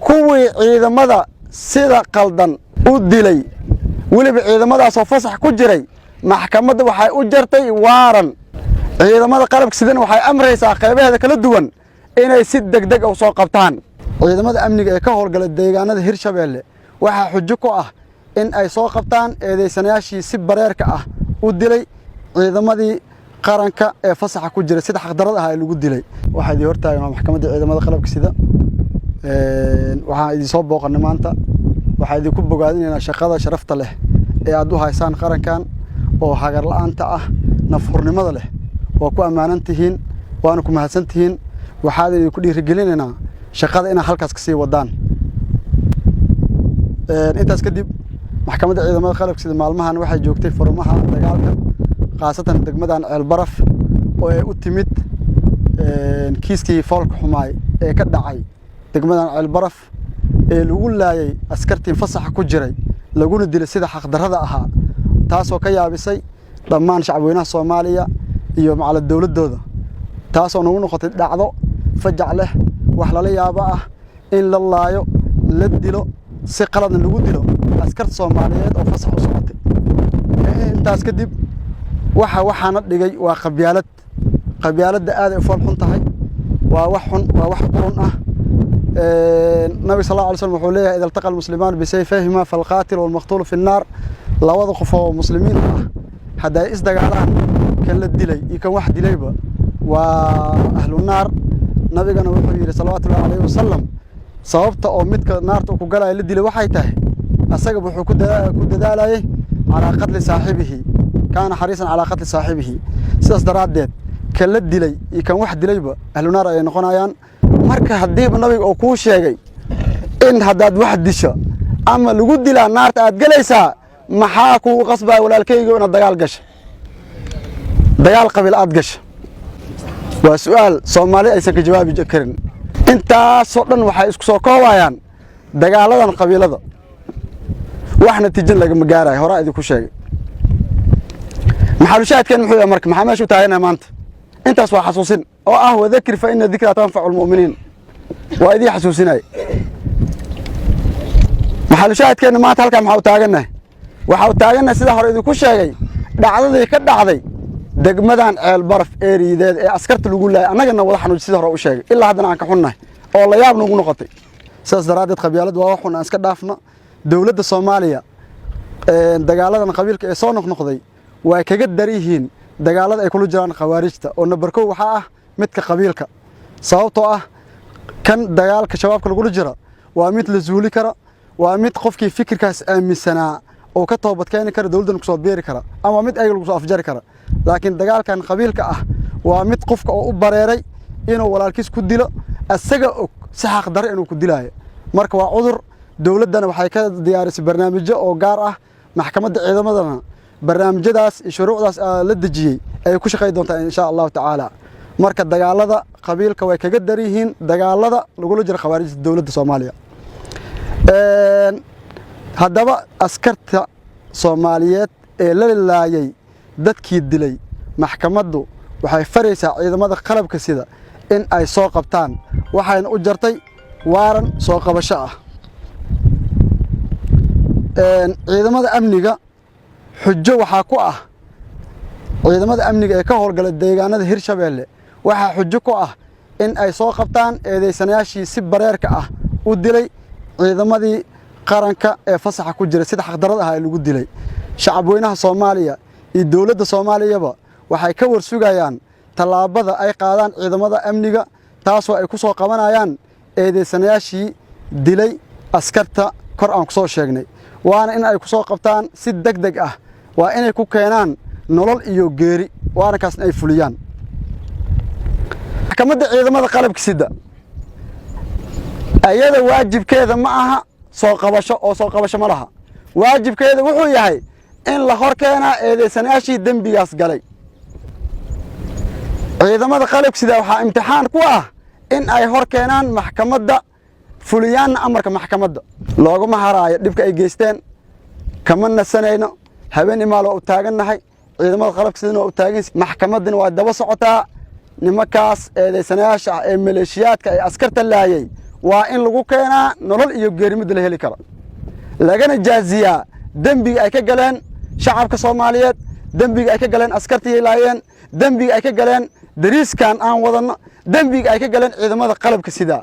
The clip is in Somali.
Kuwii ciidamada sida qaldan u dilay, weliba ciidamadaasoo fasax ku jiray, maxkamadda waxay u jartay waaran. Ciidamada qalabka sidana waxay amraysaa qaybaheeda kala duwan inay si degdeg u soo qabtaan. Ciidamada amniga ee ka howlgala deegaanada Hirshabeelle waxaa xujo ku ah in ay soo qabtaan eedeysanayaashii si bareerka ah u dilay ciidamadii qaranka ee fasaxa ku jiray, sida xaqdarrada ah ee lagu dilay. Waxaa idin hortaagan waa maxkamadda ciidamada qalabka sida. Waxaan idin soo booqanay maanta, waxaa idinku bogaadinaynaa shaqada sharafta leh ee aad u haysaan qarankan oo hagar la'aanta ah, nafhurnimada leh. Waa ku ammaanan tihiin, waana ku mahadsan tihiin. Waxaan idinku dhiirigelinaynaa shaqada inaad halkaas ka sii wadaan. Intaas kadib, maxkamadda ciidamada qalabka sida maalmahan waxay joogtay furmaha dagaalka, khaasatan degmadan Ceelbaraf, oo ay u timid kiiskii foolka xumaay ee ka dhacay degmadan Ceelbaraf ee lagu laayay askartii fasaxa ku jiray, laguna dilay sida xaqdarrada ahaa, taasoo ka yaabisay dhammaan shacabweynaha Soomaaliya iyo macala dowladdooda, taasoo nagu noqotay dhacdo fajac leh, wax lala yaabo ah in la laayo, la dilo, si qaladna lagu dilo askarta Soomaaliyeed oo fasax u socotay. Intaas kadib, waxaana dhigay waa qabyaalad. Qabyaaladda aad ay u fool xun tahay, waa wax xun, waa wax qurun ah. Nabiga sal alla alay slam wuxuu leeyahay: "إذا التقى المسلمان بسيفيهما فالقاتل والمقتول في النار." Labada qof oo muslimiinta ah hadday isdagaalaan, kan la dilay iyo kan wax dilayba waa ahlu naar. Nabigana wuxuu yidhi salawaatu ullahi alayhi wasalam: sababta oo midka naarta uu ku galaya la dilay waxay tahay asaga wuxuu ku dadaalayay على قتل صاحبه، كان حريصا على قتل صاحبه. Sidaas daraaddeed, kan la dilay iyo kan wax dilayba ahlu naar ayay noqonayaan. Marka haddiiba nabiga uu kuu sheegay in haddaad wax disho ama lagu dilaa naarta aad gelaysaa, maxaa kugu qasbaya, walaalkayga, inaad dagaal gasho, dagaal qabiil aad gasho? Waa su'aal Soomaali aysan ka jawaabi karin. Intaasoo dhan waxay isku soo koobayaan dagaaladan qabiilada. Wax natiijan lagama gaarayo, horaa idinku sheegay. Maxalushaahidkeen muxuu yahay? Marka maxaa meesha u taaganahay maanta? Intaas waa xasuusin oo ah: وذكر فإن الذكرى تنفع المؤمنين. Waa idii xasuusinay. Maxalushaahidkeenna maanta halkaa maxaa u taagannahay? Waxaa u taagannahay, sidaa hore idinku sheegay, dhacdadii ka dhacday degmadan Ceelbaraf eeriideed ee askarta lagu laayay, annagana wada xanuuji, sida hore u sheegay, ilaa haddana aan ka xunnahay oo la yaab nagu noqotay. Sidaas daraaddeed, qabyaalad waa wax xun, aan iska dhaafno. Dowladda Soomaaliya dagaaladan qabiilka ee soo noqnoqday way kaga dar yihiin dagaalada ay kula jiraan khawaarijta, oo number kow waxaa ah midka qabiilka, sababtoo ah kan dagaalka shabaabka lagula jira waa mid la zuuli kara, waa mid qofkii fikirkaas aaminsanaa oo ka toobad keeni kara, dowladdan kusoo biiri kara, ama mid ayaga lagu soo afjari kara. Laakiin dagaalkan qabiilka ah waa mid qofka oo u bareeray inuu walaalkiis ku dilo, asaga og si xaq darre inuu ku dilaayo. Marka waa cudur. Dowladdana waxay ka diyaarisay barnaamijyo oo gaar ah. Maxkamadda ciidamadana barnaamijyadaas iyo shuruucdaas la dejiyey ayay ku shaqay doontaa, insha Allahu tacaala. Marka dagaalada qabiilka way kaga dar yihiin dagaalada lagula jiro khawaarijta dowladda Soomaaliya. Haddaba askarta Soomaaliyeed ee la laayay dadkii dilay, maxkamaddu waxay faraysaa ciidamada qalabka sida in ay soo qabtaan, waxayna u jartay waaran soo qabasho ah. Ciidamada amniga xujo waxaa ku ah, ciidamada amniga ee ka howlgala deegaanada Hirshabeelle waxaa xujo ku ah in ay soo qabtaan eedeysanayaashii si bareerka ah u dilay ciidamadii qaranka ee fasaxa ku jiray, sida xaqdarrada ah ee lagu dilay. Shacabweynaha Soomaaliya iyo dowladda Soomaaliyaba waxay ka warsugayaan tallaabada ay qaadaan ciidamada amniga, taasoo ay ku soo qabanayaan eedeysanayaashii dilay askarta kor aan ku soo sheegnay, waana in ay ku soo qabtaan si deg deg ah, waa inay ku keenaan nolol iyo geeri, waana kaasna ay fuliyaan. Maxkamadda ciidamada qalabka sida ayada waajibkeeda ma aha soo qabasho, oo soo qabasho ma laha. Waajibkeeda wuxuu yahay in la hor keenaa eedeysanayaashii dembigaas galay. Ciidamada qalabka sida waxaa imtixaan ku ah in ay hor keenaan maxkamadda, fuliyaanna amarka maxkamadda. Looguma haraayo dhibka ay geysteen, kama nasanayno. Habeen imaal waa u taagannahay, ciidamada qalabka sidana waa u taagan, maxkamaddina waa daba socotaa. Nimankaas eedeysanayaasha ah ee maleeshiyaadka ee askarta laayay Waa in lagu keenaa nolol iyo geerimidda la heli karo, lagana jaaziyaa dembiga ay ka galeen shacabka Soomaaliyeed, dembiga ay ka galeen askartii laayeen, dembiga ay ka galeen dariiskan aan wadanno, dembiga ay ka galeen ciidamada qalabka sidaa.